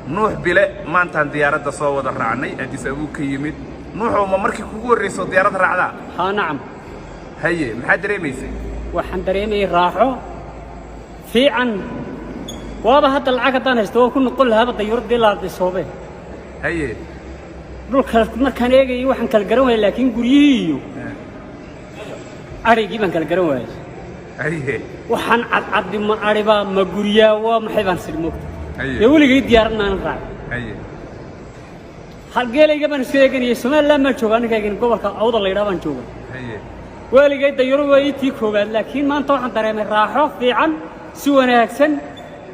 Nuux Bile maantaan diyaaradda soo wada raacnay, Addis Abuu ka yimid. Nuuxow, ma markii kugu horrayso diyaarad raacdaa? Haa, nacam. Haye, maxaad dareemaysay? Waxaan dareemayay raaxo fiican. Waaba hadda lacag haddaan haysto waan ku noqon lahaaba dayuuraddii la soobee. Dhulka markaan eegayay waxaan kala garan waayay, laakiin guryihii iyo adhigii baan kala garan waayay. Waxaan cadcaddi ma adhibaa ma guryaa, waa maxay baan sidhi, moogta? Dee weligay diyaarad maanan raacay. Halgeelayga baan iska eeganayay. Somaliland baan jooga aniga eegin, gobolka Awda la yidhaha baan jooga. Weligay dayuro waa ii tii koowaad, laakiin maanta waxaan dareemay raaxo fiican, si wanaagsan.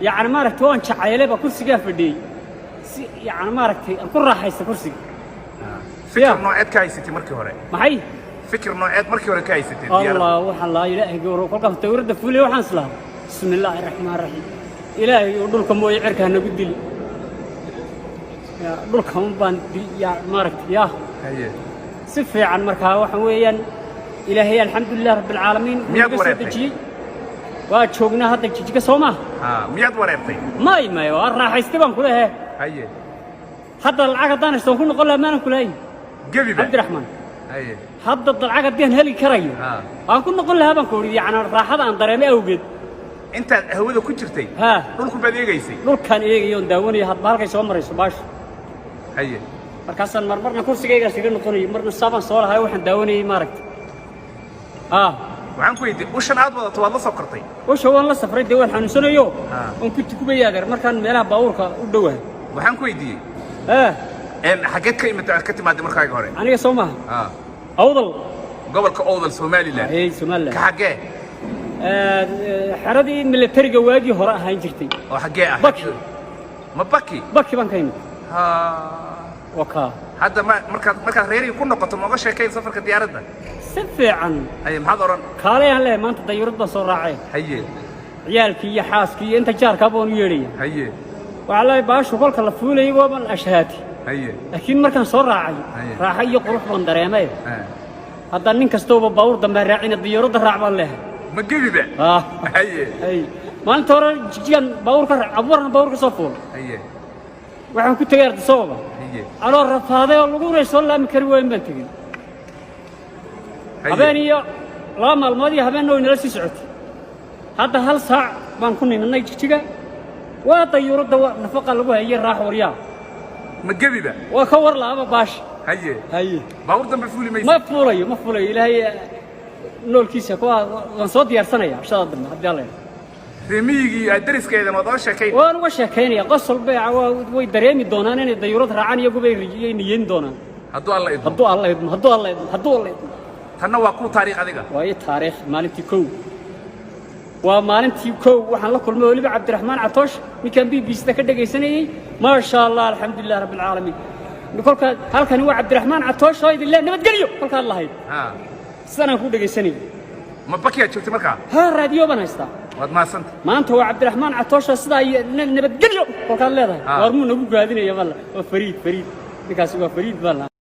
Yacni maaragtay, waan jacayleba kursigaa fadhiyey, si yacni maaragtay aan ku raaxaysta kursiga. Fikir nooceed ka haysatay markii hore? Maxay? Fikir nooceed markii hore ka haysatay diyaaradda? Allah, waxaan lahaa Ilaahay gowro. Kolkaan dayuradda fuulay waxaan islahaa, bismi illaahi raxmaan raxiim, Ilaahay uu dhulka mooye cirka ha nagu dili. Ya dhulka un baan ya maaragtay ya. Si fiican. Markaa waxaan weeyaan, Ilaahay alxamdulilah rabbilcaalamiin wuu Miyaad naga soo wareertay? dejiyey. Waa joognaa hadda Jijiga, soo maaha? Miyaad wareertay? May, may, waa raaxaystay baan kulehe. Hadda lacag haddaan haysto waan ku noqon lahaa, maanan kulahayn. Gebiba. Cabdiraxmaan. Hadda lacag haddii aan heli karayo waan ku noqon lahaa baan ku idhi, yacni raaxada aan dareemay awgeed. Intaad hawada ku jirtay haa dhulku baad eegaysay? Dhulkaan eegayo oon daawanaya hadba halkay soo marayso baashu. Markaasaan marmarna kursigaygaas iga noqonayo, marna saabaan soo lahay, waxaan daawanayay maaragtay haa. Waxaan ku weydiiyey, ushan aad wadato waad la soo kortay? Usha waan la safray dee, waan xanuunsanayo. Waan ku tukubaya adeer markaan meelaha baabuurka u dhowahay. Waxaan ku weydiiyey, ee xaggeed ka imid, ka timaaday markaaga hore? Aniga soo maaha? Awdal. Gobolka Owdal, Somaliland? Hey, Somaliland. Ka xaggee? Xeradii militariga waagii hore ahaan jirtay. Oo xaggee ah? Baki. Ma Baki? Baki baan ka imid. Waa kaa. Hadda ma markaad reerihii ku noqoto ma uga sheekayn safarka diyaaradda? Si fiican. Haye, maxaad odhan? Kaalay aan leeyahay, maanta dayuurad baan soo raacay. Ciyaalkii iyo xaaskii iyo inta jaarkaa baan u yeedhaya. Waxaa leeyahay, baashu kolka la fuulayay waa baan ashahaatay, laakiin markaan soo raacay raaxo iyo qurux baan dareemay. Hadda nin kastooba baabuur dambe raacina, dayuuradda raac baan leeyahay. Ma gebiba? Ah. Hay, maalinta hore Jijigan baabuur ka raac, Abuurna baabuur ka soo fuulay. Waxaan ku tegay Addis Ababa anoo rafaaday oo laguna soo laami kari waayin baan tegey. Habeen iyo 2 maalmood iyo habeenna way nala sii socotay. Hadda hal saac baan ku niminay Jigjiga. Waa dayuuradda, waa nafaqa lagu hayay, raax waryaa. Ma gebiba? Waa ka war la'aba baasha. Haye. Baabuur dambe fuuli maysa? Ma fuulayo, ma fuulayo. Ilaahay noolkiisa kuwa waan soo diyaarsanayaa shada dambe haddii Alla yidhaahdo. Reemiyigii aad dariskeedan waad oga sheekayn? Waan uga sheekaynaya, qosol bay way dareemi doonaan inay dayuurad raacaan, iyagu bay niyeyn doonaan. Hadduu Alla idmo. Hadduu Alla idmo, hadduu Alla idmo, hadduu Alla idmo. Tanna waa kuu taariikh adiga. Waayo taariikh, maalintii kow, waa maalintii kow waxaan la kulmay weliba Cabdiraxmaan Catoosh, ninkaan BBC-da ka dhegaysanayey. Maasha Allah, alxamdulilah rabbi alcaalamiin. Kolka halkani waa Cabdiraxmaan Catoosh oo idin le nabadgelyo kolkaad lahayd, sidan aan ku dhegaysanayay. Ma Bakiyaad joogtay markaa? Haa, raadiyo baan haystaa. Waad mahadsanta. Maanta waa Cabdiraxmaan Catoosha sidaa iyo nabadgelyo kolkaad leedahay. Waar muu nagu gaadinaya? Balla waa fariid, fariid ninkaasi, waa fariid baa lahaa.